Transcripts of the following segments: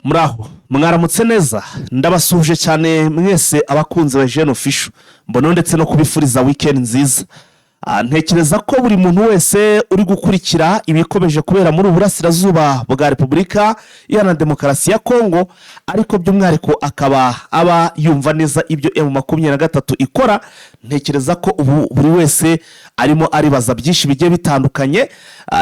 Muraho, mwaramutse neza. Ndabasuhuje cyane mwese abakunzi ba Jene Official, mbona ndetse no kubifuriza weekend nziza. Ntekereza ko buri muntu wese uri gukurikira ibikomeje kubera muri Uburasirazuba bwa Repubulika Iharanira Demokarasi ya Kongo, ariko by'umwihariko akaba aba yumva neza ibyo M23 ikora, ntekereza ko ubu buri wese arimo aribaza byinshi bigiye bitandukanye,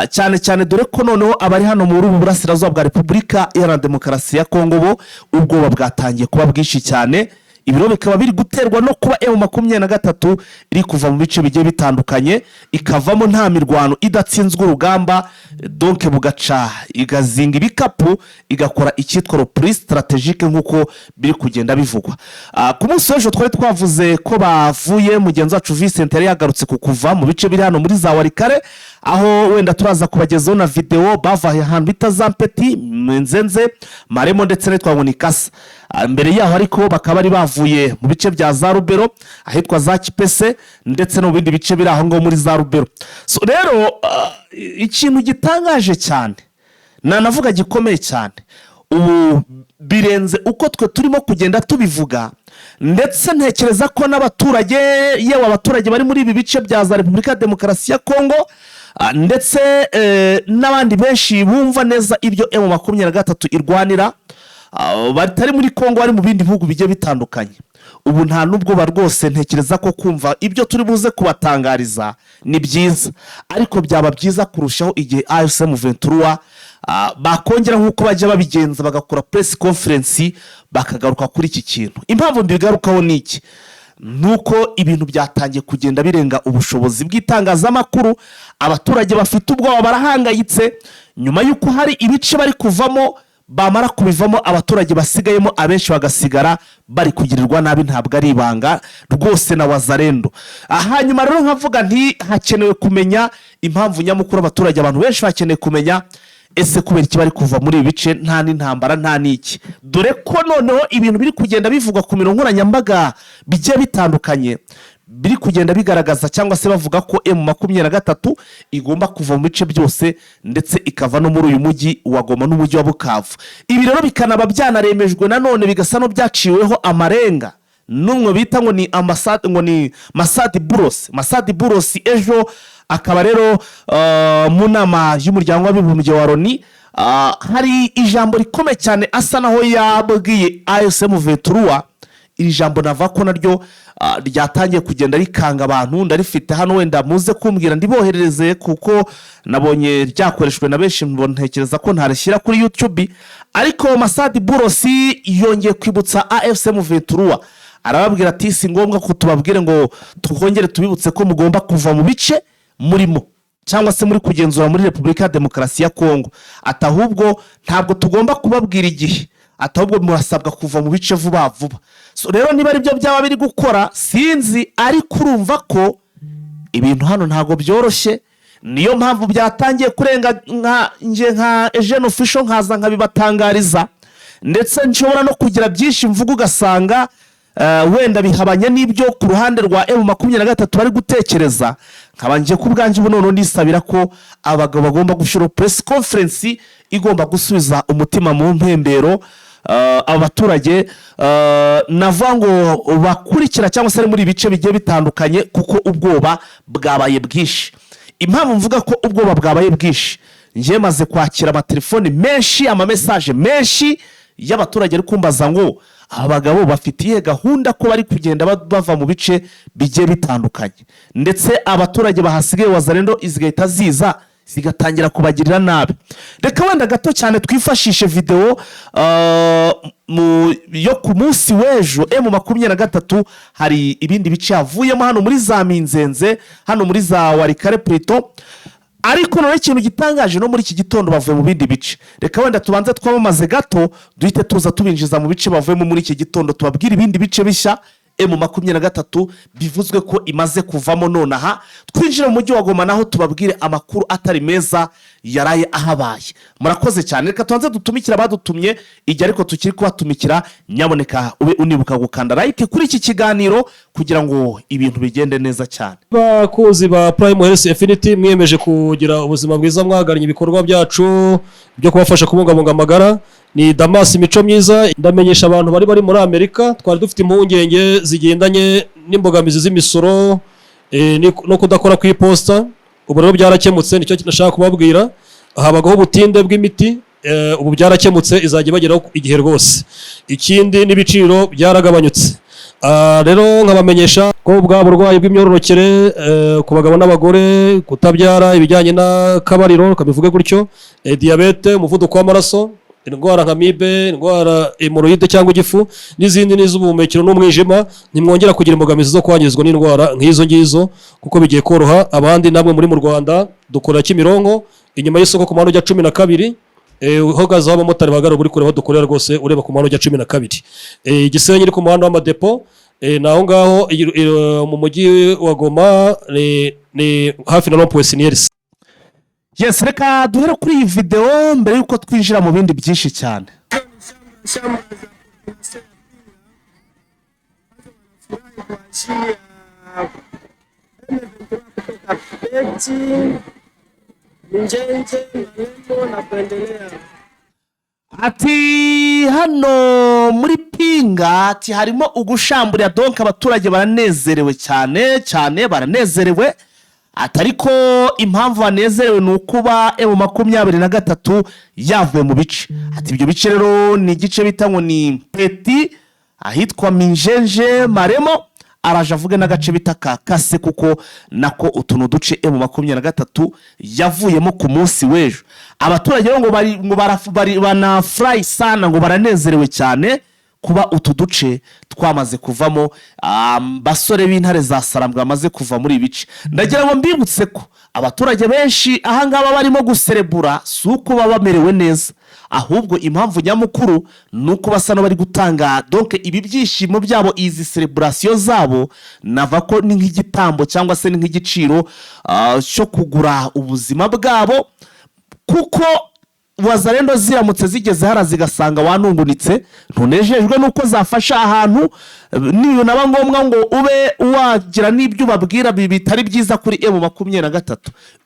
cyane cyane dore ko noneho abari hano muri ubu Burasirazuba bwa Repubulika Iharanira Demokarasi ya Kongo bo ubwoba bwatangiye kuba bwinshi cyane. Ibiro bikaba biri guterwa no kuba M23 iri kuva mu bice bigiye bitandukanye, ikavamo nta mirwano, idatsinzwe urugamba, donc bugaca igazinga ibikapu, igakora icyitwa repli stratégique nk'uko biri kugenda bivugwa. Ku munsi w'ejo twari twavuze ko bavuye, mugenzi wacu Vincent yari yagarutse ku kuva mu bice biri hano muri za Walikale, aho wenda turaza kubagezaho na videwo bava ahantu bita za Mpeti, Nzenze, Maremo ndetse n'ahitwa ngo ni Kasa. Mbere yaho ariko bakaba bari bavuye mu bice bya za Rubero, ahitwa za Kipese, ndetse no mu bindi bice biri aho ngaho muri za Rubero. So, rero ikintu gitangaje cyane, nanavuga gikomeye cyane, ubu birenze uko twe turimo kugenda tubivuga, ndetse ntekereza ko n'abaturage, yewe abaturage bari muri ibi bice bya za Repubulika ya Demokarasi ya Kongo, ndetse n'abandi benshi bumva neza ibyo M23 irwanira, batari muri Kongo, bari mu bindi bihugu bigiye bitandukanye, ubu nta n'ubwoba rwose. Ntekereza ko kumva ibyo turi buze kubatangariza ni byiza, ariko byaba byiza kurushaho igihe AFC M23 bakongera nk'uko bajya babigenza, bagakora press conference, bakagaruka kuri iki kintu. Impamvu mbigarukaho ni iki? Nuko ibintu byatangiye kugenda birenga ubushobozi bw'itangazamakuru. Abaturage bafite ubwoba, barahangayitse nyuma y'uko hari ibice bari kuvamo, bamara kubivamo abaturage basigayemo abenshi bagasigara bari kugirirwa nabi. Ntabwo ari ibanga rwose na Wazalendo. Hanyuma rero nkavuga nti hakenewe kumenya impamvu nyamukuru. Abaturage, abantu benshi bakeneye kumenya: ese kubera iki bari kuva muri ibi bice nta n'intambara, nta n'iki? Dore ko noneho ibintu biri kugenda bivugwa ku mirongo nkoranyambaga bigiye bitandukanye biri kugenda bigaragaza cyangwa se bavuga ko M23 igomba kuva mu bice byose, ndetse ikava no muri uyu mujyi wa Goma n'umujyi wa Bukavu. Ibi rero bikanaba byanaremejwe nanone, bigasa n'ibyaciweho amarenga n'umwe bita ngo ni ambasade, ngo ni Massad Boulos. Massad Boulos ejo akaba rero mu nama y'Umuryango w'Abibumbye wa Loni, hari ijambo rikomeye cyane asa naho yabwiye AFC M23. Iri jambo nava ko naryo ryatangiye kugenda rikanga abantu. Ndarifite hano, wenda muze kumbwira ndiboherereze, kuko nabonye ryakoreshejwe na benshi, ntekereza ko ntarishyira kuri YouTube. Ariko Massad Boulos yongeye kwibutsa AFC M23, arababwira ati: "Si ngombwa ko tubabwire ngo twongere tubibutse ko mugomba kuva mu bice murimo cyangwa se muri kugenzura muri Repubulika ya Demokarasi ya Kongo." Ati: "Ahubwo ntabwo tugomba kubabwira igihe," ati: "ahubwo murasabwa kuva mu bice vuba vuba." So, rero niba aribyo byaba biri gukora sinzi, ariko urumva ko ibintu hano ntabwo byoroshye. Niyo mpamvu byatangiye kurenga nka nge nka Ejene Official nkaza nkabibatangariza, ndetse nshobora no kugira byinshi mvuga ugasanga wenda bihabanye n'ibyo ku ruhande rwa M23 bari gutekereza. Nkaba ngiye ku bwanjye ubu noneho nisabira ko abagabo bagomba gushyiraho press conference igomba gusubiza umutima mu mpembero abaturage, navuga ngo bakurikira cyangwa se ari muri ibice bigiye bitandukanye, kuko ubwoba bwabaye bwinshi. Impamvu mvuga ko ubwoba bwabaye bwinshi, njye maze kwakira amatelefoni menshi, ama messages menshi y'abaturage ari kumbaza ngo aba bagabo bafite iyihe gahunda, ko bari kugenda bava mu bice bigiye bitandukanye, ndetse abaturage bahasigaye Wazalendo zigahita ziza zigatangira kubagirira nabi. Reka wenda gato cyane twifashishe videwo yo ku munsi w'ejo. M23 hari ibindi bice yavuyemo hano muri za Minzenze, hano muri za Walikale plutôt. Ariko noneho ikintu gitangaje, no muri iki gitondo bavuye mu bindi bice. Reka wenda tubanze twamamaze gato, duhite tuza tubinjiza mu bice bavuyemo muri iki gitondo, tubabwire ibindi bice bishya M23 bivuzwe ko imaze kuvamo nonaha. Twinjire mu mujyi wa Goma, naho tubabwire amakuru atari meza yaraye ahabaye. Murakoze cyane. Reka tubanze dutumikire abadutumye. Igihe ariko tukiri kubatumikira, nyaboneka ube unibuka gukanda like kuri iki kiganiro kugira ngo ibintu bigende neza cyane. Bakunzi ba Prime Health Infinity, mwiyemeje kugira ubuzima bwiza, mwagannye ibikorwa byacu byo kubafasha kubungabunga amagara. Ni Damas Mico Myiza. Ndamenyesha abantu bari muri Amerika, twari dufite impungenge zigendanye n'imbogamizi z'imisoro no kudakora ku iposita. Ubu rero byarakemutse, nicyo nashaka kubabwira. Habagaho ubutinde bw'imiti, ubu byarakemutse, izajya ibageraho igihe rwose. Ikindi, n'ibiciro byaragabanyutse. Rero nkabamenyesha ko bwa burwayi bw'imyororokere ku bagabo n'abagore, kutabyara, ibijyanye n'akabariro, reka bivuge gutyo, diyabete, umuvuduko w'amaraso, indwara nk'amibe, indwara hémorroïdes cyangwa igifu n'izindi, n'iz'ubuhumekero n'umwijima, ntimwongera kugira imbogamizi zo kwangizwa n'indwara nk'izo ngizo, kuko bigiye koroha. Abandi namwe muri mu Rwanda, dukorera Kimironko, inyuma y'isoko, ku muhanda ujya 12. Uhagaze aho abamotari bahagarara, uri kureba aho dukorera rwose, ureba ku muhanda ujya 12. Gisenyi iri ku muhanda w'amadepo, ni aho ngaho mu mujyi wa Goma, ni hafi na rond-point Siniyerisi. Yes, reka duhere kuri iyi videwo mbere y'uko twinjira mu bindi byinshi cyane. Shamba za population ya Pinga wanafurahi kwa ajili ya M23 kutoka Peti, Minjenje, Malembo na kuendelea. Ati hano muri Pinga, ati harimo ugushamburira, donc abaturage baranezerewe cyane cyane, baranezerewe. Ati ariko impamvu banezerewe ni ukuba M23 yavuye mu bice. Ati ibyo bice rero ni igice bita ngo ni Peti, ahitwa Minjenje, Maremo. Araje avuge n'agace bita ka Kase, kuko nako utuntu duce M23 yavuyemo ku munsi w'ejo. Abaturage rero ngo bari ngo banafurahi sana, ngo baranezerewe cyane kuba utu duce twamaze kuvamo basore b'intare za Sarambwe bamaze kuva muri ibi bice. Ndagira ngo mbibutse ko abaturage benshi ahangaha barimo guserebura si uko baba bamerewe neza, ahubwo impamvu nyamukuru ni uko basa n'abari gutanga, donc ibi byishimo byabo, izi célébration zabo, nava ko ni nk'igitambo cyangwa se ni nk'igiciro cyo kugura ubuzima bwabo, kuko Wazalendo ziramutse zigeze hara zigasanga wanungunitse, ntunejejwe n'uko zafasha ahantu, niyo naba ngombwa ngo ube wagira n'ibyo ubabwira bitari byiza kuri M23,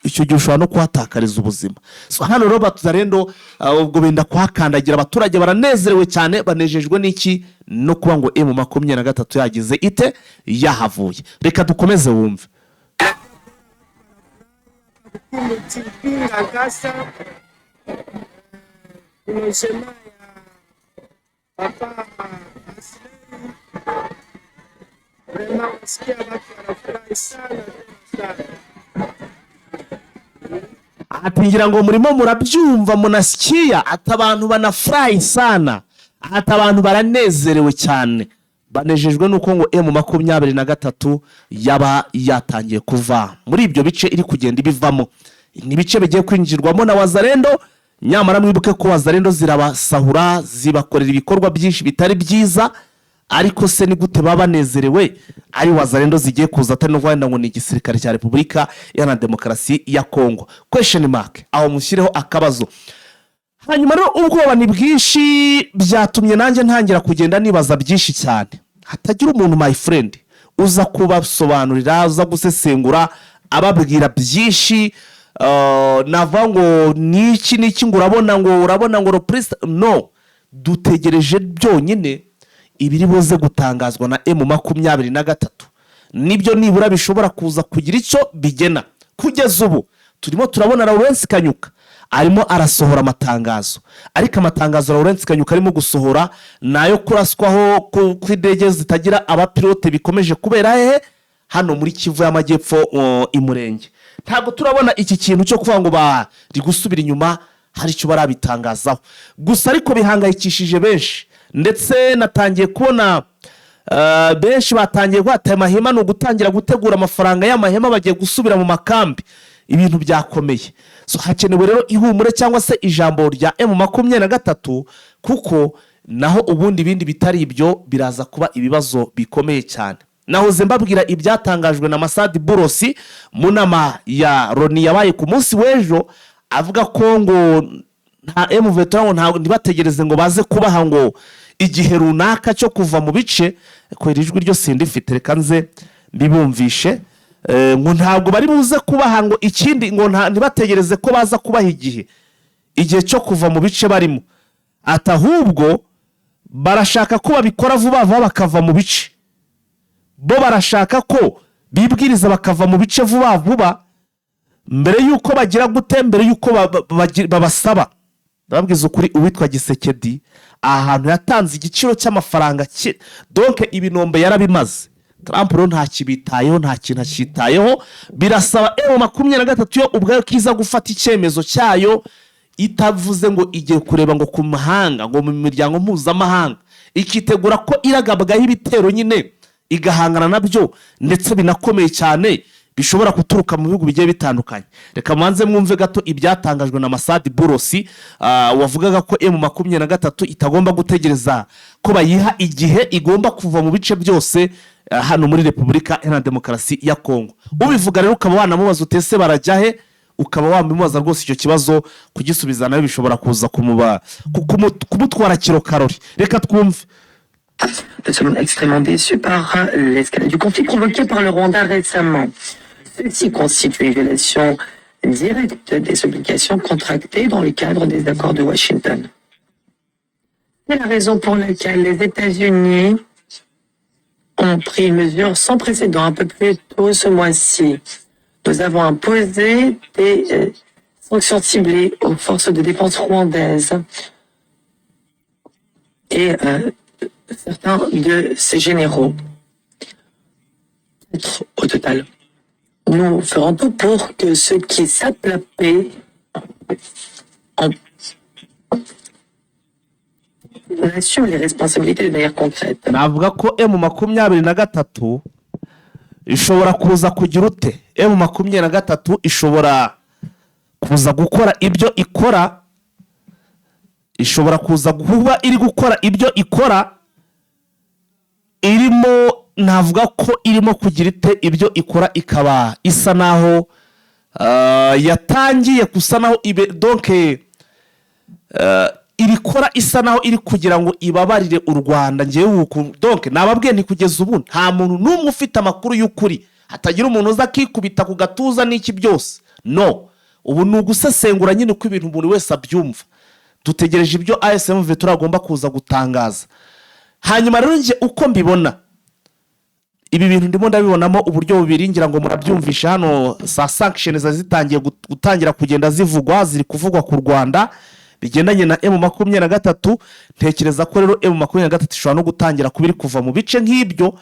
icyo gihe ushobora no kuhatakariza ubuzima. So hano rero Wazalendo ubwo benda kuhakandagira. Abaturage baranezerewe cyane, banejejwe n'iki? No kuba ngo M23 yagize ite? Yahavuye. Reka dukomeze wumve. Kumiti Pinga Kasa logement ya papa Asley. Vraiment wasikia watu wanafurahi sana tena sana. Ati ngira ngo murimo murabyumva, munasikia. Ati abantu banafurahi sana, ati abantu baranezerewe cyane, banejejwe n'uko ngo M23 yaba yatangiye kuva muri ibyo bice, iri kugenda ibivamo. Ni ibice bigiye kwinjirwamo na Wazalendo. Nyamara mwibuke ko Wazalendo zirabasahura, zibakorera ibikorwa byinshi bitari byiza. Ariko se ni gute baba banezerewe ari Wazalendo zigiye kuza, atari no wenda ngo ni igisirikare cya Repubulika Iharanira Demokarasi ya Kongo? Question mark aho, mushyireho akabazo. Hanyuma rero ubwoba ni bwinshi, byatumye nanjye ntangira kugenda nibaza byinshi cyane. Hatagira umuntu, my friend, uza kubasobanurira, uza gusesengura, ababwira byinshi, navuga ngo ni iki n'iki, ngo urabona ngo ropurisita no dutegereje byonyine ibiri buze gutangazwa na M23, nibyo nibura bishobora kuza kugira icyo bigena. Kugeza ubu turimo turabona Lawrence Kanyuka arimo arasohora amatangazo, ariko amatangazo Lawrence Kanyuka arimo gusohora ni ayo kuraswaho kw'indege zitagira abapilote bikomeje kubera hehe? Hano muri Kivu y'Amajyepfo, i Murenge. Ntabwo turabona iki kintu cyo kuvuga ngo bari gusubira inyuma, hari icyo barabitangazaho gusa, ariko bihangayikishije benshi. Ndetse natangiye kubona benshi batangiye guhata amahema, ni ugutangira gutegura amafaranga y'amahema, bagiye gusubira mu makambi. Ibintu byakomeye. So hakenewe rero ihumure cyangwa se ijambo rya M23, kuko naho ubundi ibindi bitari ibyo biraza kuba ibibazo bikomeye cyane. Nahoze mbabwira ibyatangajwe na Massad Boulos mu nama ya Loni yabaye ku munsi w'ejo, avuga ko ngo nta M23, ngo ntabwo ntibategereze ngo baze kubaha ngo igihe runaka cyo kuva mu bice. Ko iri jwi ryo sindifite, reka nze mbibumvishe. Ngo ntabwo bari buze kubaha ngo ikindi, ngo ntibategereze ko baza kubaha igihe cyo kuva mu bice barimo. Ati ahubwo barashaka ko babikora vuba vuba bakava mu bice. Bo barashaka ko bibwiriza bakava mu bice vuba vuba mbere y'uko bagira gute, mbere y'uko babasaba. Ndababwiza ukuri, uwitwa Tshisekedi aha hantu yatanze igiciro cy'amafaranga donc ibinombe yarabimaze. Trump rero ntakibitayeho, nta kintu akitayeho. Birasaba M23 yo ubwayo kiza gufata icyemezo cyayo, itavuze ngo igiye kureba ngo ku mahanga, ngo mu miryango mpuzamahanga, ikitegura ko iragabwaho ibitero nyine, igahangana nabyo ndetse binakomeye cyane bishobora guturuka mu bihugu bigiye bitandukanye. Reka mubanze mwumve gato ibyatangajwe na Massad Boulos, wavugaga ko M23 itagomba gutegereza ko bayiha igihe, igomba kuva mu bice byose hano muri Repubulika Iharanira Demokarasi ya Kongo. Ubivuga rero ukaba wanamubaza utese barajya he, ukaba wamubaza rwose icyo kibazo, kugisubiza nawe bishobora kuza kumutwara kilokarori. Reka twumve. Nous sommes extrêmement déçus par l'escalade du conflit provoqué par le Rwanda récemment. Ceci constitue une violation directe des obligations contractées dans le cadre des accords de Washington. C'est la raison pour laquelle les États-Unis ont pris une mesure sans précédent un peu plus tôt ce mois-ci. Nous avons imposé des sanctions ciblées aux forces de défense rwandaises et certains de ces généraux. Quatre au total. Nous ferons tout pour que ceux qui sapent la paix assument les responsabilités de manière concrète. Navuga ko M23 ishobora kuza kugira ute, M23 ishobora kuza gukora ibyo ikora, ishobora kuza kuba iri gukora ibyo ikora irimo, navuga ko irimo kugira ite, ibyo ikora ikaba isa naho yatangiye gusa naho ibe donc irikora isa naho iri kugira ngo ibabarire u Rwanda. Ngewe uku donc nababwiye nti kugeza ubu nta muntu n'umwe ufite amakuru y'ukuri, hatagira umuntu uza akikubita ku gatuza n'iki byose. No ubu ni ugusesengura nyine uko ibintu buri wese abyumva. Dutegereje ibyo AFC M23 agomba kuza gutangaza. Hanyuma rero njye uko mbibona, ibi bintu ndimo ndabibonamo uburyo bubiri. Ngira ngo murabyumvisha hano za sanctions zitangiye gutangira kugenda zivugwa, ziri kuvugwa ku Rwanda bigendanye na M23. Ntekereza ko rero M23 ishobora no gutangira kuba iri kuva mu bice nk'ibyo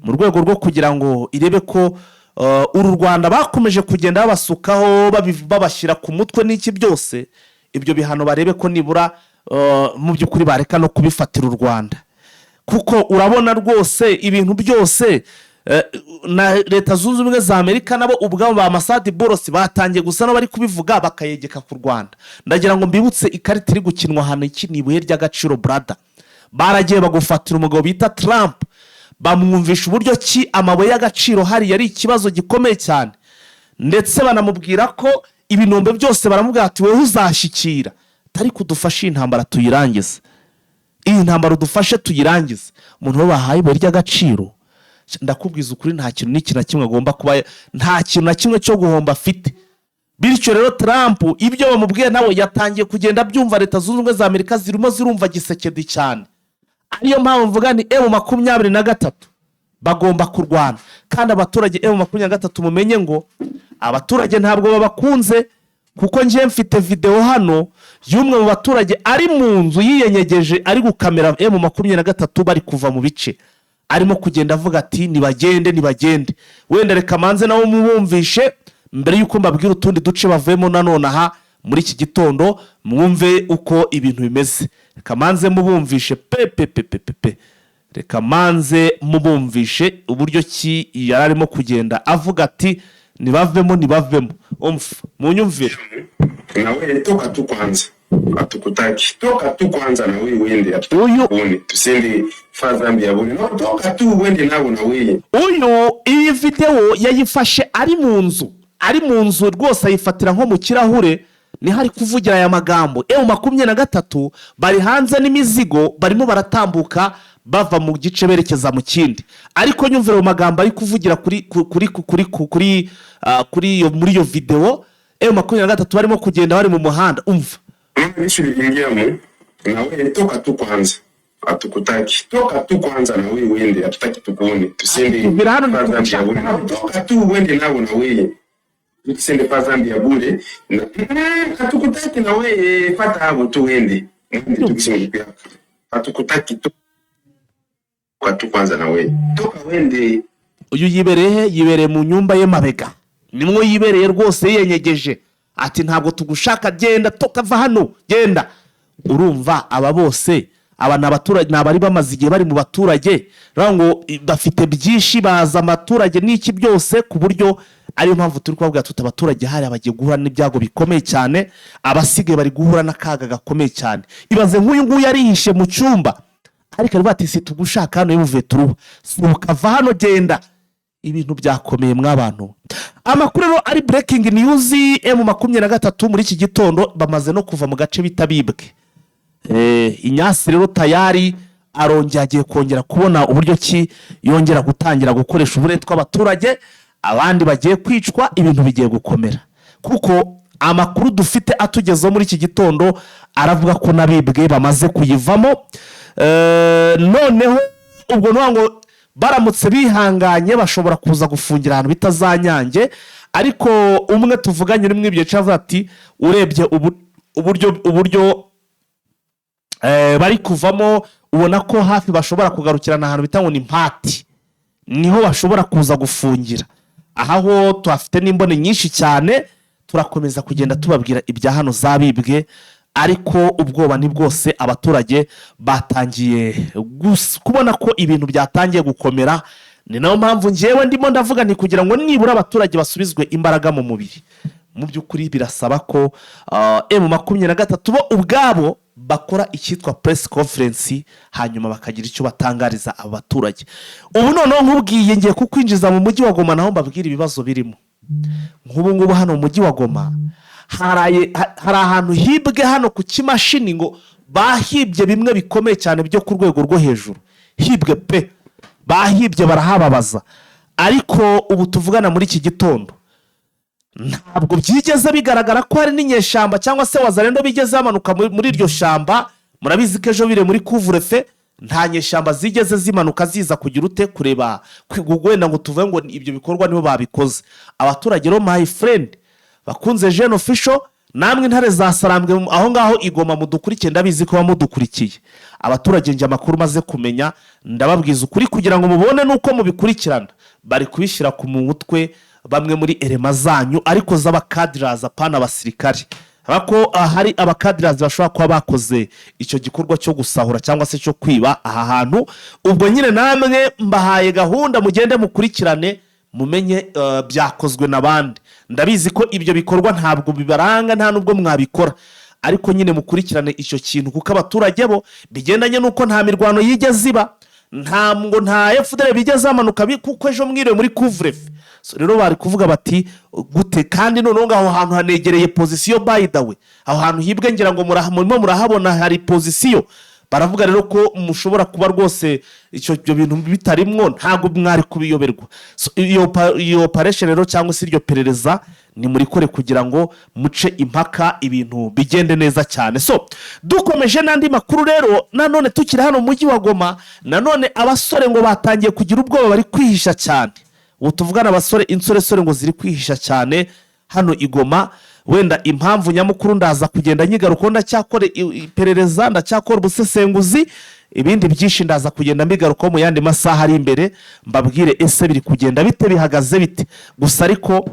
mu rwego rwo kugira ngo irebe ko uru Rwanda bakomeje kugenda babasukaho, babashyira ku mutwe n'iki byose, ibyo bihano barebe ko nibura mu by'ukuri bareka no kubifatira u Rwanda, kuko urabona rwose ibintu byose na Leta Zunze Ubumwe za Amerika nabo ubwabo ba Massad Boulos batangiye gusa n'abari kubivuga bakayegeka ku Rwanda. Ndagira ngo mbibutse ikarita iri gukinwa ahantu. Iki ni ibuye ry'agaciro, brother. Baragiye bagufatira umugabo bita Trump, bamwumvisha uburyo ki amabuye y'agaciro hariya ari ikibazo gikomeye cyane, ndetse banamubwira ko ibinombe byose, baramubwira ati wowe uzashyikira, ariko udufashe iyi ntambara tuyirangize, iyi ntambara udufashe tuyirangize. Umuntu we bahaye ibuye ry'agaciro, ndakubwiza ukuri, nta kintu n'iki na kimwe agomba kuba, nta kintu na kimwe cyo guhomba afite. Bityo rero Trump ibyo bamubwiye nawe yatangiye kugenda abyumva. Leta Zunze Ubumwe za Amerika zirimo zirumva Tshisekedi cyane, ariyo mpamvu mvuga ni M23 bagomba kurwana. Kandi abaturage M23, mumenye ngo abaturage ntabwo babakunze, kuko ngiye mfite videwo hano y'umwe mu baturage ari mu nzu yiyenyegeje, ari gukamera M23 bari kuva mu bice, arimo kugenda avuga ati nibagende, nibagende. Wenda reka manze nawe mubumvishe mbere y'uko mbabwira utundi duce bavuyemo nanone aha muri iki gitondo, mwumve uko ibintu bimeze. Reka manze mubumvishe pe pe pe pe pe pe, reka manze mubumvishe uburyo ki yari arimo kugenda avuga ati nibavemo, nibavemo. Umva munyumvire. Na wewe toka tu kwanza, hatukutaki. Toka tu kwanza na wewe uende, Huyu hatukutaki. Tusiende fa zambi ya bure. No, toka tu uende nabo na wewe. Uyu iyi videwo yayifashe ari mu nzu, ari mu nzu rwose, ayifatira nko mu kirahure, niho ari kuvugira aya magambo. M23 bari hanze n'imizigo, barimo baratambuka bava mu gice berekeza mu kindi, ariko nyumvira ayo magambo ari kuvugira kuri kuri kuri kuri kuri iyo muri iyo videwo. M23 barimo kugenda bari mu muhanda, umva. Mimi niliingia mu Na wewe toka tu kwanza, hatukutaki. Toka tu kwanza na wewe uende, hatutaki tukuone. Tusiende Tuvira hano pa Zambia ntitugushaka bure. hano. Toka tu uende nao na wewe. Tusiende pa Zambia bure. Na hatukutaki na wewe, fata hapo tu uende. Uende tu kisema yako. Hatukutaki, toka tu kwanza na wewe. Toka uende. Uyu yibereye he? Yibereye mu nyumba ye mabega, nimwo yibereye rwose, yiyenyegeje, ati ntabwo tugushaka, genda, toka, va hano, genda. Urumva aba bose, aba ni abaturage, ni abari bamaze igihe bari mu baturage. Rero ngo bafite byinshi baza abaturage n'iki byose, ku buryo ariyo mpamvu turi kubabwira tuti abaturage hariya bagiye guhura n'ibyago bikomeye cyane, abasigaye bari guhura n'akaga gakomeye cyane. Ibaze nk'uyu nguyu yarihishe mu cyumba, ariko aravuga ati si tugushaka hano, y'ubuvuye turuba, sohoka, va hano, genda. Ibintu byakomeye mw'abantu. Amakuru rero ari breaking news, M23 muri iki gitondo bamaze no kuva mu gace bita Bibwe. Inyasi rero tayari arongera agiye kongera kubona uburyo ki yongera gutangira gukoresha uburetwa abaturage, abandi bagiye kwicwa. Ibintu bigiye gukomera, kuko amakuru dufite atugezeho muri iki gitondo aravuga ko n'abibwe bamaze kuyivamo. Noneho ubwo ni ngo baramutse bihanganye bashobora kuza gufungira ahantu bita za Nyange. Ariko umwe tuvuganye uri muri ibyo bice avuga ati urebye uburyo bari kuvamo, ubona ko hafi bashobora kugarukirana ahantu bita ngo ni Mpati, niho bashobora kuza gufungira. Aha ho tuhafite n'imboni nyinshi cyane, turakomeza kugenda tubabwira ibya hano zabibwe. Ariko ubwoba ni bwose, abaturage batangiye kubona ko ibintu byatangiye gukomera. Ni nayo mpamvu ngewe ndimo ndavuga nti kugira ngo nibura abaturage basubizwe imbaraga mu mubiri, mu by'ukuri birasaba ko M23 bo ubwabo bakora icyitwa press conference, hanyuma bakagira icyo batangariza aba baturage. Ubu noneho nkubwiye ngiye kukwinjiza mu mujyi wa Goma, naho mbabwira ibibazo birimo. Nk'ubu ngubu hano mu mujyi wa Goma hari ahantu hibwe hano ku kimashini, ngo bahibye bimwe bikomeye cyane byo ku rwego rwo hejuru. Hibwe pe, bahibye barahababaza. Ariko ubu tuvugana muri iki gitondo ntabwo byigeze bigaragara ko hari n'inyeshyamba cyangwa se Wazalendo bigeze bamanuka muri iryo shyamba. Murabizi ko ejo bire muri couvre-feu nta nyeshyamba zigeze zimanuka ziza kugira ute, kureba wenda ngo tuvuge ngo ibyo bikorwa nibo babikoze. Abaturage rero, my friend, bakunze Jene Official, namwe intare zasarambwe aho ngaho igoma mudukurikiye, ndabizi ko mudukurikiye. Abaturage, njye amakuru maze kumenya, ndababwiza ukuri kugira ngo mubone nuko mubikurikirana, bari kubishyira ku mutwe bamwe muri erema zanyu, ariko z'abakadirazi, apana abasirikari ko hari abakadirazi bashobora kuba bakoze icyo gikorwa cyo gusahura cyangwa se cyo kwiba aha hantu. Ubwo nyine namwe mbahaye gahunda, mugende mukurikirane mumenye byakozwe n'abandi. Ndabizi ko ibyo bikorwa ntabwo bibaranga, nta nubwo mwabikora, ariko nyine mukurikirane icyo kintu, kuko abaturage bo bigendanye n'uko nta mirwano yigeze iba, ntabwo nta FDLR bigeze bamanuka, kuko ejo mwiriwe muri couvre-feu. So, rero bari kuvuga bati gute? Kandi noneho ngaho hantu hanegereye position, by the way, aho hantu hibwe ngira ngo murimo murahabona hari position. Baravuga rero ko mushobora kuba rwose icyo ibyo bintu bitarimwo ntabwo mwari kubiyoberwa. So, iyo operation rero cyangwa se iryo perereza nimurikore kugira ngo muce impaka, ibintu bigende neza cyane. So dukomeje n'andi makuru rero, nanone tukiri hano mu mujyi wa Goma, nanone abasore ngo batangiye kugira ubwoba, bari kwihisha cyane. Ubu tuvugana abasore, insoresore ngo ziri kwihisha cyane hano i Goma. Wenda impamvu nyamukuru ndaza kugenda nyigarukaho, ndacyakora iperereza, ndacyakora ubusesenguzi, ibindi byinshi ndaza kugenda mbigarukaho mu yandi masaha ari imbere, mbabwire ese biri kugenda bite, bihagaze bite. Gusa ariko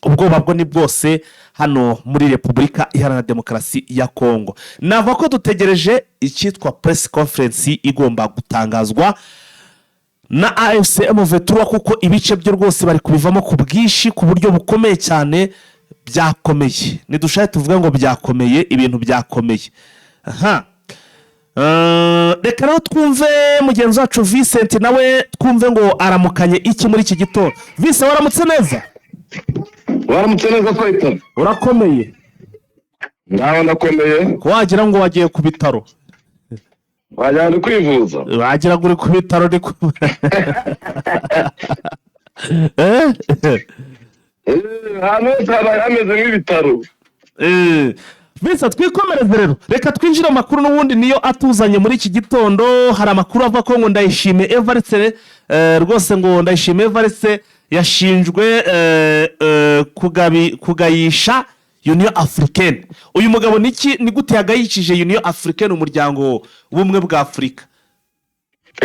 ubwoba bwo ni bwose hano muri Repubulika Iharanira Demokarasi ya Kongo. Navuga ko dutegereje icyitwa press conference igomba gutangazwa na AFC M23, kuko ibice byo rwose bari kubivamo ku bwinshi, ku buryo bukomeye cyane. Byakomeye, ntidushake tuvuge ngo byakomeye, ibintu byakomeye aha. Reka rero twumve mugenzi wacu Vincent, nawe twumve ngo aramukanye iki muri iki gitondo. Vincent, waramutse neza? Waramutse neza, Fayita. Urakomeye? Ngaho ndakomeye. Ko wagira ngo wagiye ku bitaro? Wajyana kwivuza. Wagira ngo uri ku bitaro, ni ku Eh? Ahantu hose habaye hameze nk'ibitaro. Bisa twikomereze rero, reka twinjire mu makuru n'ubundi niyo atuzanye muri iki gitondo. Hari amakuru avuga ko ngo Ndayishimiye Evariste, rwose ngo Ndayishimiye Evariste yashinjwe kugayisha Union Africaine. Uyu mugabo niki, ni gute yagayishije Union Africaine, umuryango w'ubumwe bwa Afurika?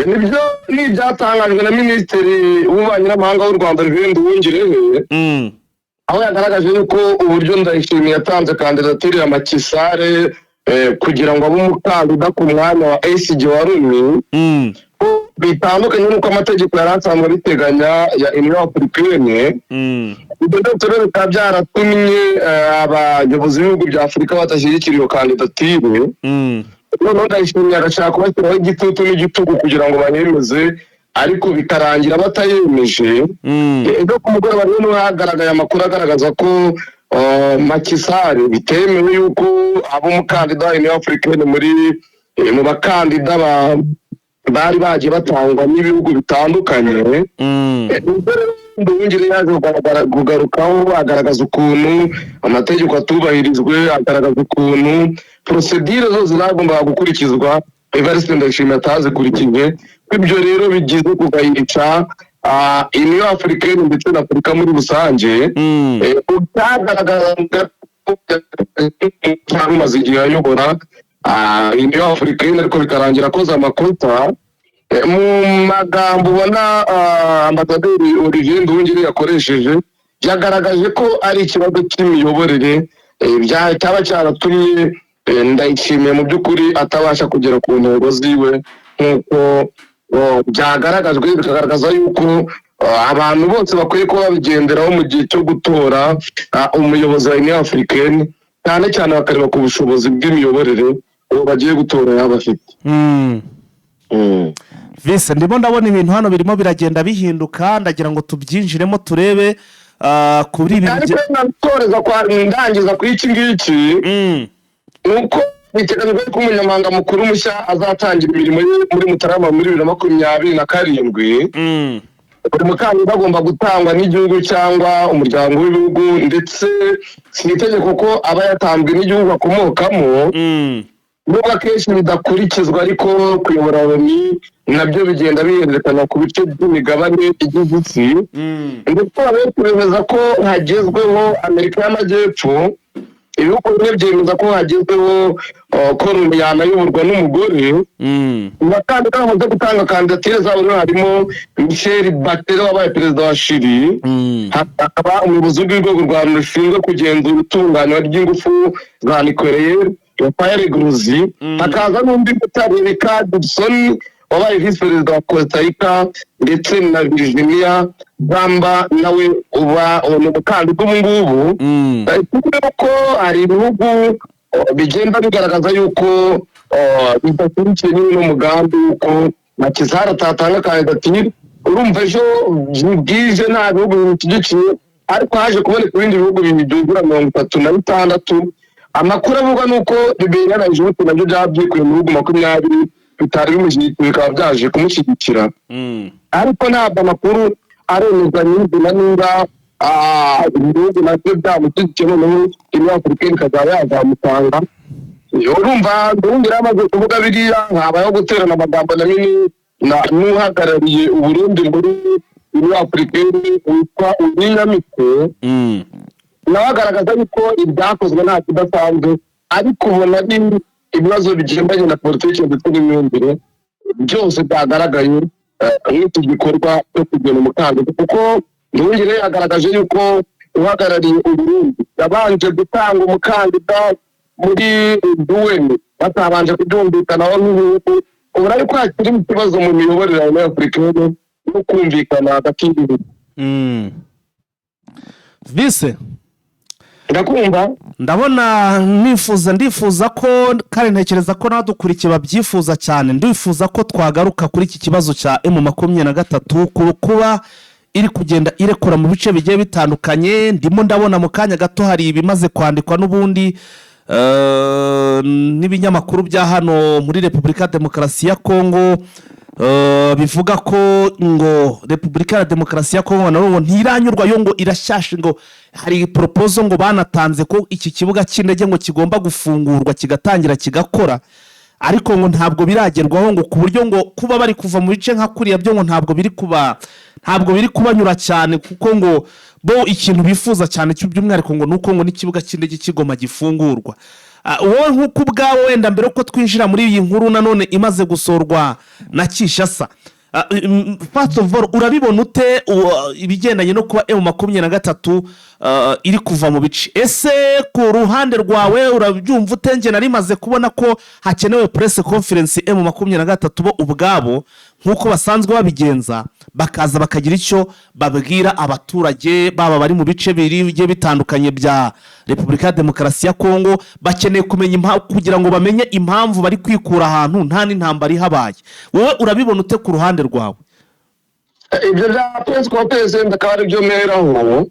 Nibyo, ni ibyatangajwe na Minisitiri w'Ububanyi n'Amahanga w'u Rwanda, Olivier Nduhungirehe, aho yagaragaje yuko uburyo Ndayishimiye yatanze kandidatire ya Macky Sall kugira ngo abe umukandida ku mwanya wa SG wa Loni ko bitandukanye n'uko amategeko yari asanzwe abiteganya ya Union Africaine. Ibyo byose rero bikaba byaratumye abayobozi b'ibihugu bya Afurika badashyigikira iyo kandidatire. Noneho Ndayishimiye agashaka kubashyiraho igitutu n'igitugu kugira ngo bayemeze, ariko bikarangira batayemeje. Ejo ku mugoroba rero hagaragaye amakuru agaragaza ko Macky Sall bitemewe yuko aba umukandida wa Union Africaine muri mu bakandida bari bagiye batangwa n'ibihugu bitandukanye. Ubwo rero Nduhungire yaje kugarukaho, agaragaza ukuntu amategeko atubahirijwe, agaragaza ukuntu procédure zose zagombaga gukurikizwa Evariste Ndayishimiye atazikurikije, ko ibyo rero bigize kugayica Union Africaine ndetse na Afurika muri rusange. Byagaragaraga ko umaze igihe ayobora Union Africaine, ariko bikarangira akoze amakosa. Mu magambo ubona Ambasaderi Olivier Nduhungire yakoresheje, yagaragaje ko ari ikibazo cy'imiyoborere cyaba cyaratumye Ndayishimiye mu by'ukuri atabasha kugera ku ntego ziwe, nk'uko oh, byagaragajwe, bikagaragaza yuko abantu bose bakwiye kuba babigenderaho mu gihe cyo gutora umuyobozi wa Union Africaine, cyane cyane bakareba ku bushobozi bw'imiyoborere uwo bagiye gutora yaba afite. Vise, ndimo ndabona ibintu hano birimo biragenda bihinduka, ndagira ngo tubyinjiremo turebe kuri ibi. Ariko natoreza kwa ndangiza ku iki ngiki, ni uko biteganyijwe ko umunyamabanga mukuru mushya azatangira imirimo ye muri Mutarama muri 2027. Buri mukandida agomba gutangwa n'igihugu cyangwa umuryango w'ibihugu, ndetse si itegeko ko aba yatanzwe n'igihugu akomokamo, nubwo akenshi bidakurikizwa, ariko kuyobora Loni nabyo bigenda bihererekanya ku bice by'imigabane igize isi. Ndetse abenshi bemeza ko hagezweho Amerika y'Amajyepfo, ibihugu bimwe byemeza ko hagezweho ko Loni yanayoborwa n'umugore. Mu bakandida bamaze gutanga kandidatire zabo rero harimo Michelle Bachelet wabaye perezida wa Chili, hakaba umuyobozi w'urwego rwa Loni rushinzwe kugenzura itunganywa ry'ingufu za nucléaire, Rafael Grossi, hakaza n'undi bita Rebecca Gibson wabaye visi perezida wa Costa Rica, ndetse na Virginia Gamba nawe uba ni umukandida ubu ngubu. Tuvuge ko hari ibihugu bigenda bigaragaza yuko bidakurikiye nyine n'umugambi yuko Macky Sall atatanga kandidatire. Urumva ejo bwije nta bihugu bimushyigikiye, ariko haje kuboneka ibindi bihugu byuzura 36. Amakuru avugwa ni uko Liberia na Djibouti nabyo byaba byikuye mu bihugu 20 bitari bimushyigikiye, bikaba byaje kumushyigikira. Ariko ntabwo amakuru aremezwa nyirizina niba ibihugu nabyo byamushyigikiye, noneho Union Africaine ikazaba yazamutanga. Urumva Nduhungirehe amaze kuvuga biriya, habayeho guterana amagambo na mini na n'uhagarariye Uburundi muri Union Africaine witwa Uwinyamitwe. Nawe agaragaza yuko ibyakozwe nta kidasanzwe, ariko ubona ari ibibazo bigendanye na politiki ndetse n'imyumvire byose byagaragaye nk'iki gikorwa cyo kugena umukandida, kuko Nduhungirehe yagaragaje yuko uhagarariye Uburundi yabanje gutanga umukandida muri UN batabanje kubyumvikanaho nk'ibihugu. Ubona ariko hakiri ikibazo mu miyoborere ya Afurika no kumvikana hagati y'ibihugu. Vise. Ndakumva. Ndabona nifuza, ndifuza ko kandi ntekereza ko n'abadukurikiye babyifuza cyane, ndifuza ko twagaruka kuri iki kibazo cya M23 kuba iri kugenda irekura mu bice bigiye bitandukanye. Ndimo ndabona mu kanya gato hari ibimaze kwandikwa n'ubundi n'ibinyamakuru bya hano muri Repubulika ya Demokarasi ya Kongo. Bivuga ko ngo Repubulika ya Demokarasi ya Kongo na ngo ntiranyurwa, yo ngo irashyashe, ngo hari proposal ngo banatanze ko iki kibuga cy'indege ngo kigomba gufungurwa, kigatangira kigakora, ariko ngo ntabwo biragerwaho, ngo ku buryo ngo kuba bari kuva mu bice nka kuriya byo ngo ntabwo biri kubanyura cyane, kuko ngo bo ikintu bifuza cyane cy'by'umwihariko ngo ni uko ngo n'ikibuga cy'indege cy'i Goma gifungurwa. Wowe nk'uko ubwawe, wenda mbere yuko twinjira muri iyi nkuru nanone imaze gusorwa na Kinshasa, first of all, urabibona ute ibigendanye no kuba M23 iri kuva mu bice? Ese ku ruhande rwawe urabyumva ute? Njye nari maze kubona ko hakenewe press conference, M23 bo ubwabo nk'uko basanzwe babigenza, bakaza bakagira icyo babwira abaturage baba bari mu bice bigiye bitandukanye bya Repubulika ya Demokarasi ya Kongo. Bakeneye kumenya kugira ngo bamenye impamvu bari kwikura ahantu nta n'intambara ihabaye. Wowe urabibona ute ku ruhande rwawe? Ibyo bya press conference akaba ari byo mperaho.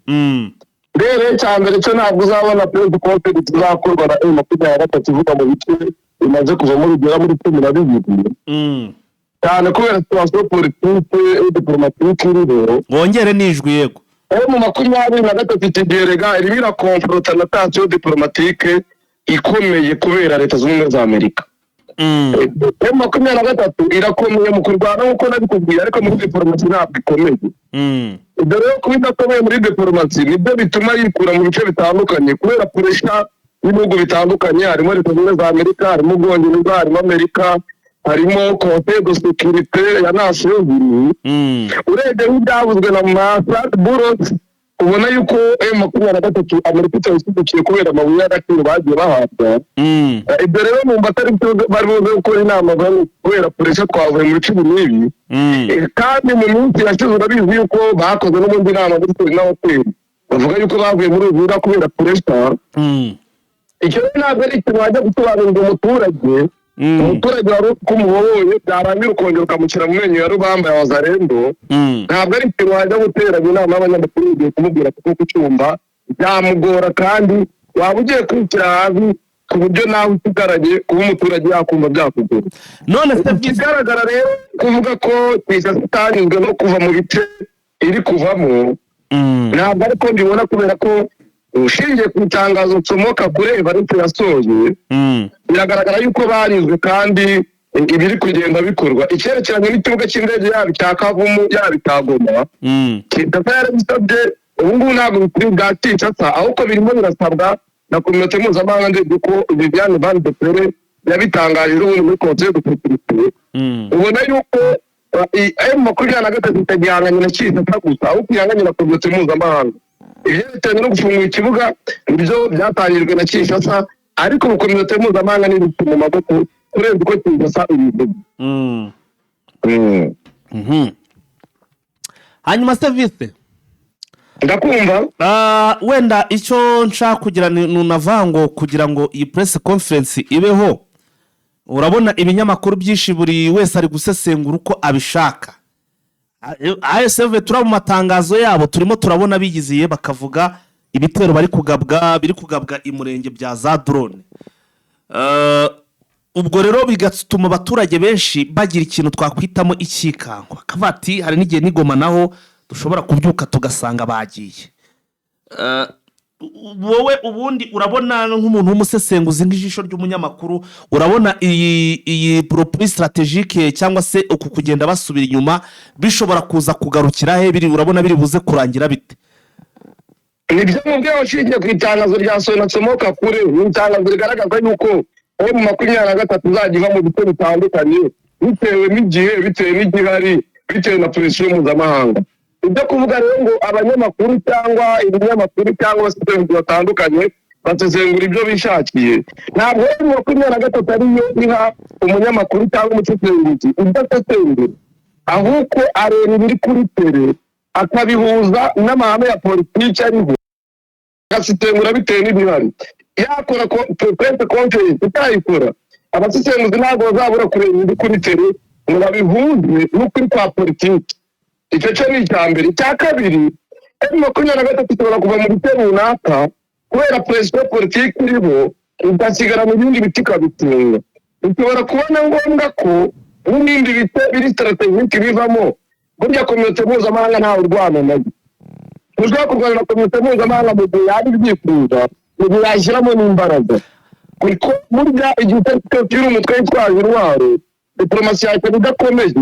Rero icya mbere cyo, ntabwo uzabona press conference izakorwa na M23 ivuga mu bice bimaze kuvamo bigera muri 12, cyane kubera situation politique et diplomatique iriho. Wongere n'ijwi, yego. M23 iki gihe rega irimo irakonfronta na tension diplomatique ikomeye kubera Leta Zunze Ubumwe za Amerika. M23 irakomeye mu kurwana nk'uko nabikubwiye, ariko muri diporomasi ntabwo ikomeye. Ibyo rero, kuba idakomeye muri diporomasi, nibyo bituma yikura mu bice bitandukanye kubera pressure y'ibihugu bitandukanye, harimo Leta Zunze Ubumwe za Amerika, harimo Ubwongereza, harimo Amerika, harimo Conseil de sécurité ya Nations Unies. Urebye nk'ibyavuzwe na Massad Boulos, ubona yuko M23 Amerika itayishyigikiye kubera amabuye y'agaciro bagiye bahabwa. Ibyo rero numva atari byo bari buze gukora inama kubera pressure, twavuye mu bice ibi n'ibi. Kandi mu minsi yashize urabizi yuko bakoze n'ubundi inama muri Serena Hoteli, bavuga yuko bavuye muri Uvira kubera pressure. Icyo rero ntabwo ari ikintu wajya gusobanurira umuturage. Umuturage wari uzi ko umubohoye, byarangira ukongera ukamushyira mu menyo ya rubamba ya Wazalendo. Ntabwo ari ikintu wajya guteranya inama y'abanyamakuru ugiye kumubwira, kuko kucyumva byamugora, kandi waba ugiye kwishyira hasi ku buryo nawe usigaranye kuba umuturage yakumva byakugora. None se byiza? Ikigaragara rero, kuvuga ko Kinshasa itanyuzwe no kuva mu bice iri kuvamo, ntabwo ariko mbibona, kubera ko ushingiye ku itangazo nsomoka kuri Evariste yasoje, biragaragara yuko barizwe kandi ibiri kugenda bikorwa. Icyerekeranye n'ikibuga cy'indege, yaba icya Kavumu, yaba icya Goma, Kinshasa yarabisabye. Ubu ngubu ntabwo bikiri bwa Kinshasa, ahubwo birimo birasabwa na communauté mpuzamahanga, ndetse ko Viviane Van de Perre yabitangaje ubundi muri Conseil de sécurité. Ubona yuko M23 itagihanganye na Kinshasa gusa, ahubwo ihanganye na communauté mpuzamahanga. Ibyerekeranye no gufungura ikibuga nibyo byatangijwe na Kinshasa, ariko ubu communauté mpuzamahanga ni mu maboko kurenza uko Kinshasa ibivuga. Hanyuma serivisi. Ndakumva. Wenda icyo nshaka kugira ni nunavuga ngo kugira ngo iyi press conference ibeho, urabona ibinyamakuru byinshi, buri wese ari gusesengura uko abishaka. ASV turi mu matangazo yabo, turimo turabona bigiziye bakavuga ibitero bari kugabwa, biri kugabwa i Murenge bya za drone. Ubwo rero bigatuma abaturage benshi bagira ikintu twakwitamo icyikango, bakavuga ati hari n'igihe n'i Goma naho dushobora kubyuka tugasanga bagiye. Wowe ubundi urabona nk'umuntu w'umusesenguzi, nk'ijisho ry'umunyamakuru, urabona iyi repli stratégique cyangwa se uku kugenda basubira inyuma bishobora kuza kugarukira he? Biri, urabona biri buze kurangira bite? Nibyo mubwiye, ushingiye ku itangazo rya Sonasomoka kure, ni itangazo rigaragaza yuko M23 izajya iva mu bice bitandukanye bitewe n'igihe, bitewe n'igihari, bitewe na pression mpuzamahanga. Ibyo kuvuga rero ngo abanyamakuru cyangwa ibinyamakuru cyangwa abasesenguzi batandukanye basesengura ibyo bishakiye, ntabwo M23 ariyo iha umunyamakuru cyangwa umusesenguzi ibyo asesengura, ahubwo areba ibiri kuri terrain, akabihuza n'amahame ya politiki ariho, agasesengura bitewe n'ibihari. Yakora press conference, itayikora, abasesenguzi ntabwo bazabura kureba ibiri kuri terrain ngo babihuze n'ukuri kwa politiki. Icyo cyo ni icya mbere. Icya kabiri, M23 ishobora kuva mu bice runaka kubera pression politiki iriho, igasigara mu bindi biti ikabitunga. Bishobora kubona ngombwa ko N'ibindi bice biri stratégique bivamo. Burya communauté mpuzamahanga ntawe urwana nayo. Ntushobora kurwana na communauté mpuzamahanga mu gihe yaba ibyifuza, mu gihe yashyiramo n'imbaraga, kuko burya igihe uri umutwe witwaje intwaro, diporomasi yawe ikaba idakomeye,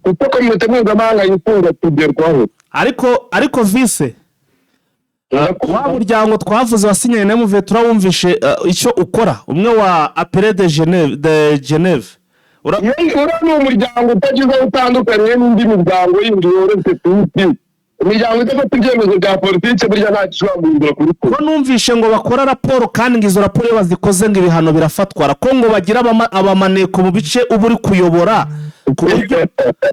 kuko communauté mpuzamahanga yifuza kugerwaho. Ariko vise wa muryango twavuze wasinyanye na M23, turawumvishe icyo ukora, umwe wa Appel de Geneve. Uriya ni umuryango utagize aho utandukaniye n'indi miryango yindi yoroshye ku isi. Imiryango idafata ibyemezo bya politiki burya nta gishobora guhindura kuri Ko numvishe ngo bakora raporo, kandi ngo izo raporo iyo bazikoze ngo ibihano birafatwara, ko ngo bagira abamaneko mu bice uba uri kuyobora,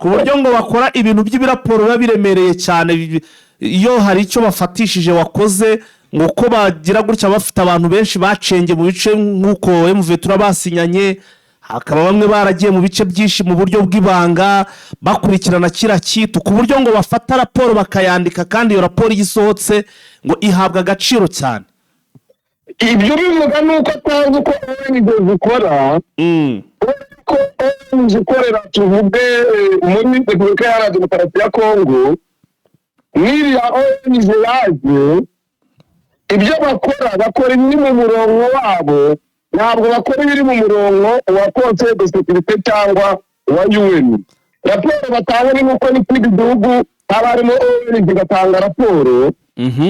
ku buryo ngo bakora ibintu by'ibiraporo biba biremereye cyane, iyo hari icyo bafatishije wakoze, ngo ko bagira gutya bafite abantu benshi bacenge mu bice nk'uko M23 basinyanye, hakaba bamwe baragiye mu bice byinshi mu buryo bw'ibanga bakurikirana kiriya kitu, ku buryo ngo bafata raporo bakayandika, kandi iyo raporo iyo isohotse ngo ihabwa agaciro cyane. Ibyo bivuga ni uko atazi uko ONG zikora. Ko ONG ikorera, tuvuge, muri Repubulika Iharanira Demokarasi ya Kongo, n'iriya ONG yaje, ibyo bakora, bakora ibiri mu murongo wabo, ntabwo bakora ibiri mu murongo wa Conseil de Sécurité cyangwa wa UN. Raporo batanga ni nk'uko n'ikindi gihugu haba harimo ONG igatanga raporo,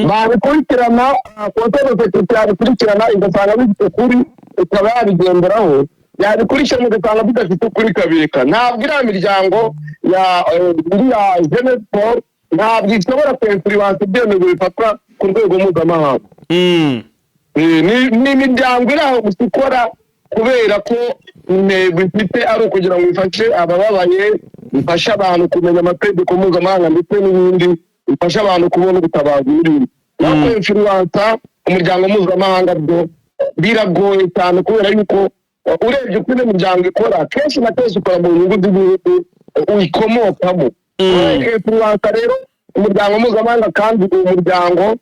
babikurikirana, Conseil de Sécurité yabikurikirana igasanga bifite ukuri ikaba yabigenderaho, yabikurikirana igasanga bidafite ukuri ikabireka. Ntabwo iriya miryango ya iriya Geneve Four ntabwo ishobora kwinfluença ibyemezo bifatwa ku rwego mpuzamahanga. Ni imiryango iri aho gusa ikora kubera ko intego ifite ari ukugira ngo ifashe abababaye, ifashe abantu kumenya amategeko mpuzamahanga ndetse n'ibindi, ifashe abantu kubona ubutabazi n'ibindi. Naho kwinfluença umuryango mpuzamahanga byo biragoye cyane, kubera yuko urebye uko ino miryango ikora, kenshi na kenshi ikora mu nyungu z'igihugu uyikomokamo. Influença rero umuryango mpuzamahanga, kandi uwo muryango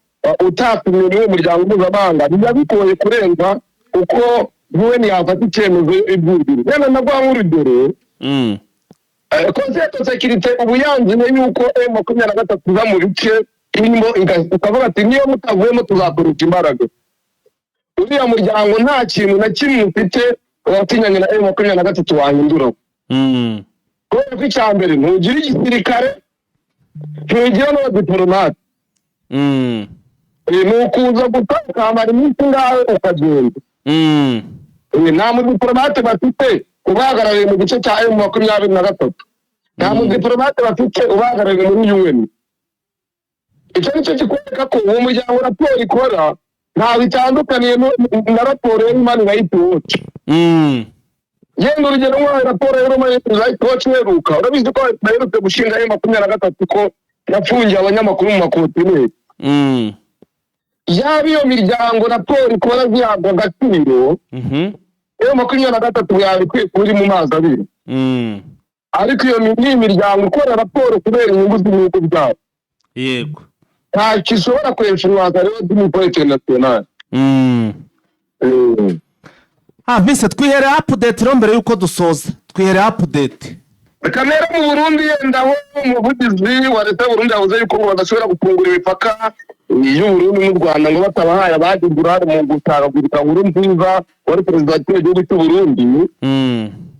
utatumiwe n'uwo muryango mpuzamahanga, biba bigoye kurenza uko UN yafata icyemezo ibyumvira. Wenda naguha nk'urugero, Conseil de Sécurité ubu yanzuye yuko M23 iva mu bice irimo, ikavuga ati: "Niyo mutavuyemo tuzakoresha imbaraga." Uriya muryango nta kintu na kimwe ufite watinyanye na M23 wahindura, kubera ko icya mbere ntugira igisirikare, ntugira n'abadiporomate. Ni ukuza gusa ukamara iminsi ngawe ukagenda. Nta mudiporomate bafite ubahagarariye mu gice cya M23, nta mudiporomate bafite ubahagarariye muri UN. Icyo ni cyo kikwereka ko uwo muryango raporo ikora ntawe itandukaniye na raporo ya Human Rights Watch. Yenda urugero nk'aho raporo ya Human Rights Watch iheruka, urabizi ko baherutse gushinga M23 ko yafungiye abanyamakuru mu makontineri. Yaba iyo miryango raporo ikora zihabwa agaciro, M23 yaba ikwiye kuba iri mu mazi abiri. Ariko iyo ni imiryango ikora raporo kubera inyungu z'ibihugu byabo. Ntacyo ishobora kwinfluença rero by'umukoro international. Ah, vise, twihere update rero mbere yuko dusoza, twihere update. Kamere mu Burundi, yenda aho umuvugizi wa leta y'u Burundi yavuze yuko ngo badashobora gufungura imipaka y'u Burundi n'u Rwanda ngo batabahaye abagize uruhare mu gutagagurika Nkurunziza wari perezida wa kino gihugu cy'u Burundi.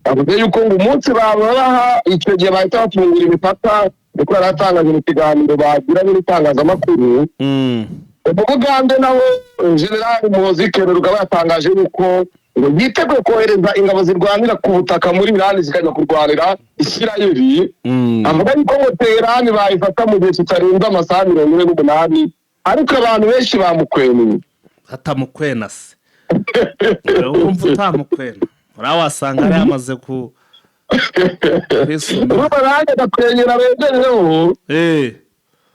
Yavuze yuko ngo umunsi babaha, icyo gihe bahita bafungura imipaka, niko yari atangaje mu kiganiro bagiranye n'itangazamakuru. Mu Bugande naho General Muhoozi Kainerugaba yatangaje yuko ngo yiteguye kohereza ingabo zirwanira ku butaka muri Irani zikajya kurwanira Isirayeli. Avuga yuko ngo Teherani bayifata mu gihe kitarenze amasaha 48, ariko abantu benshi bamukweneye. Atamukwena se, wumva utamukwena, uriya wasanga yari yamaze ku kwisuma. Urumva nanjye ndakwenyera begereho.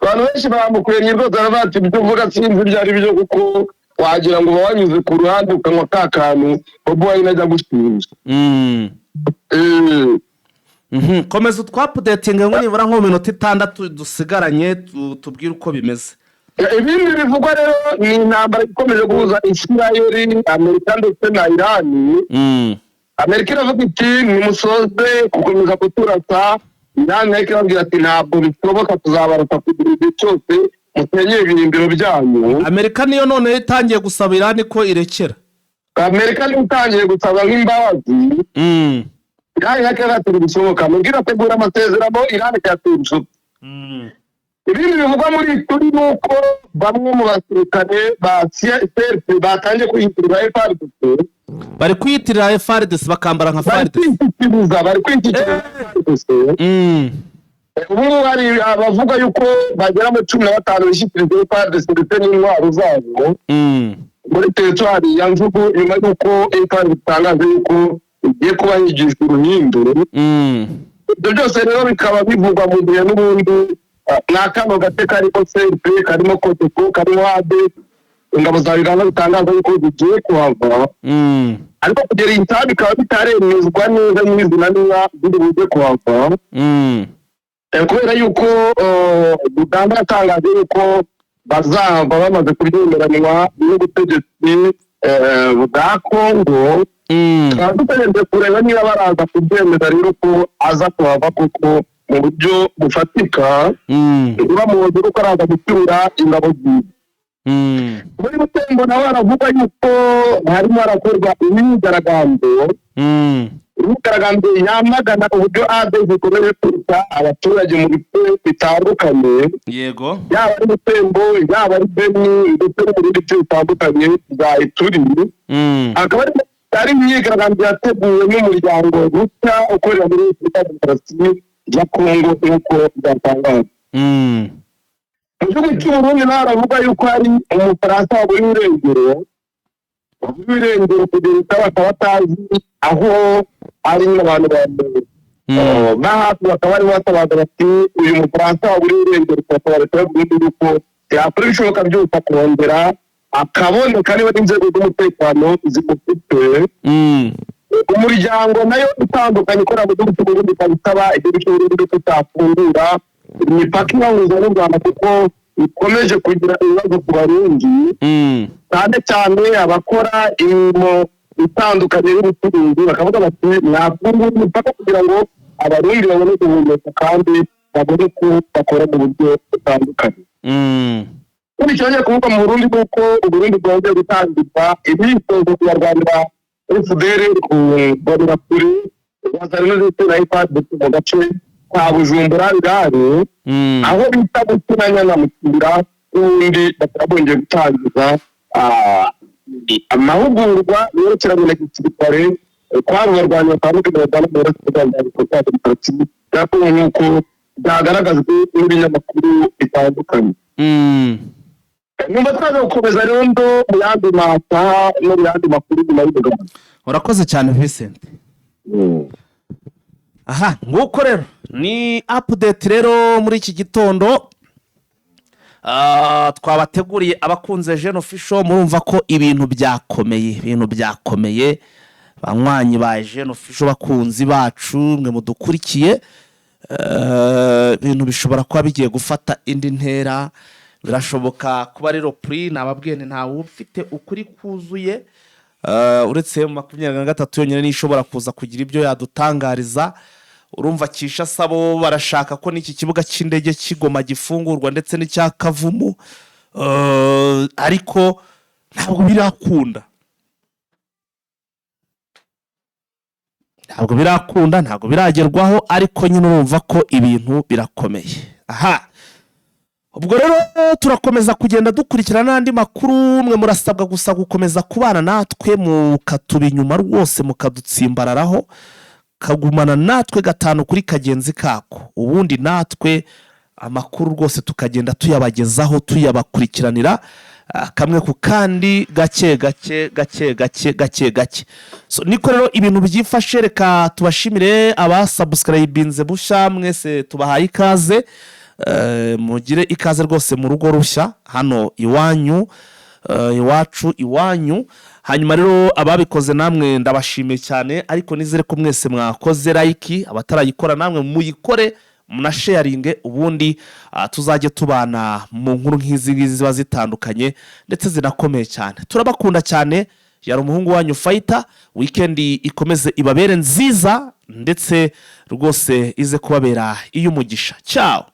Abantu benshi bamukwenye rwose, baravuga ati: "Ibyo uvuga sinzi ibyo ari byo," kuko wagira ngo uba wanyuze ku ruhande ukanywa ka kantu Bobi Wine ajya gushinja. Komeza utwaupdatinge ngo nibura nko mu minota 6 dusigaranye tubwire uko bimeze. Ibindi bivugwa rero ni intambara ikomeje guhuza Isirayeli, Amerika ndetse na Irani. Amerika iravuga iti: "Nimusoze gukomeza kuturasa." Irani nayo ikababwira ati: "Ntabwo bishoboka, tuzabarasa kugira igihe cyose musenyeye ibirindiro byanyu." Amerika niyo noneho itangiye gusaba Irani ko irekera. Amerika niyo itangiye gusaba nk'imbabazi. Irani nayo ikavuga ati: "Ntibishoboka." Amerika irategura amasezerano, Irani ikayatera inshuti. Ibindi bivugwa muri turi ni uko bamwe mu basirikare ba CRP batangiye kwiyitirira FARDC. Bari kwiyitirira FARDC, bakambara nka Bari FARDC. kwishyikiriza, bari kwishyikiriza FARDC. Ubu ngubu hari abavuga yuko bagera muri 15 bishyikiriza FARDC ndetse n'intwaro zabo muri teritwari ya Njugu, nyuma y'uko FARDC itangaje yuko igiye kuba yigishwa uruhindu. Ibyo byose rero bikaba bivugwa mu gihe n'ubundi ni kano gace karimo CRP, karimo Codeco, karimo ADF, ingabo za Uganda zitangaza yuko zigiye kuhava, ariko kugera iyi saha bikaba bitaremezwa neza nyirizina niba ziri buze kuhava, kubera yuko Uganda yatangaje yuko bazava bamaze kubyemeranywa n'ubutegetsi bwa Kongo. Tukaba dutegereje kureba niba baraza kubyemeza rero ko aza kuhava kuko mu buryo bufatika, niba muzi ko araza gucyura ingabo ziwe. Muri Butembo nawe haravuga yuko harimo harakorwa imyigaragambyo, imyigaragambyo yamagana uburyo ADF ikomeje kwica abaturage mu bice bitandukanye, yaba ari Butembo, yaba ari Beni, ndetse no mu bindi bice bitandukanye bya Ituri. Akaba ari imyigaragambyo yateguwe n'umuryango mushya ukorera muri Repubulika ya Demokarasi ya Kongo, nk'uko byatangajwe. Mu gihugu cy'Uburundi naho haravuga yuko hari Umufaransa waburiwe irengero, waburiwe irengero kugeza ubu bakaba batazi aho ari. Nyine abantu ba hafi bakaba barimo batabaza bati: "Uyu Mufaransa waburiwe irengero, turasaba Leta y'Uburundi yuko yakora ibishoboka byose akongera akaboneka niba n'inzego z'umutekano zimufite." Umuryango nayo itandukanye ikorera mu gihugu cy'Uburundi ikaba isaba igihugu cy'Uburundi ko cyafungura imipaka ibahuza n'u Rwanda, kuko ikomeje kugira ibibazo ku Barundi, cyane cyane abakora imirimo itandukanye y'ubucuruzi. Bakavuga bati: "Mwafungura imipaka kugira ngo Abarundi babone guhumeka kandi babone ko bakora mu buryo butandukanye." Ikindi cyongeye kuvuga mu Burundi ni uko Uburundi bwongeye gutangiza imyitozo ku barwanyi ba FDL, ku Mbonerakure, Wazalendo ndetse na FARDC mu gace ka Bujumbura Birare, aho bita Bukinanyana mu Kibira. N'ubundi bakaba bongeye gutangiza amahugurwa yerekeranye na gisirikare kw'abo barwanyi batandukanye barwana mu Burasirazuba bwa Repubulika ya Demokarasi ya Kongo, nk'uko byagaragajwe n'ibinyamakuru bitandukanye. Nyuma twaza gukomeza rero ndo mu yandi masaha no mu yandi makuru nyuma y'umuganda. Urakoze cyane, Vincent. Aha nguko rero ni update rero muri iki gitondo twabateguriye abakunze Jene Official. Murumva ko ibintu byakomeye, ibintu byakomeye. Banywanyi ba Jene Official, bakunzi bacu mwe mudukurikiye, ibintu bishobora kuba bigiye gufata indi ntera. Birashoboka kuba rero puri nababwiye nti ntawe ufite ukuri kuzuye, uretse M23 yonyine niyo ishobora kuza kugira ibyo yadutangariza. Urumva Kinshasa bo barashaka ko n'iki kibuga cy'indege cy'Igoma gifungurwa ndetse n'icya Kavumu, ariko ntabwo birakunda, ntabwo birakunda, ntabwo biragerwaho, ariko nyine urumva ko ibintu birakomeye. Aha ubwo rero turakomeza kugenda dukurikirana n'andi makuru. Mwe murasabwa gusa gukomeza kubana natwe, mukatuba inyuma rwose, mukadutsimbararaho, kagumana natwe gatanu kuri kagenzi kako, ubundi natwe amakuru rwose tukagenda tuyabagezaho, tuyabakurikiranira kamwe ku kandi, gake gake gake gake gake gake. So, niko rero ibintu byifashe. Reka tubashimire abasubscribinze bushya mwese, tubahaye ikaze. Mugire ikaze rwose mu rugo rushya hano iwanyu, iwacu iwanyu. Hanyuma rero ababikoze namwe ndabashimiye cyane, ariko nizere ko mwese mwakoze like. Abatarayikora namwe muyikore, munasharinge, ubundi tuzajye tubana mu nkuru nk'izi ngizi ziba zitandukanye ndetse zinakomeye cyane. Turabakunda cyane. Yari umuhungu wanyu Fayita. Weekend ikomeze ibabere nziza, ndetse rwose ize kubabera iy'umugisha. Ciao.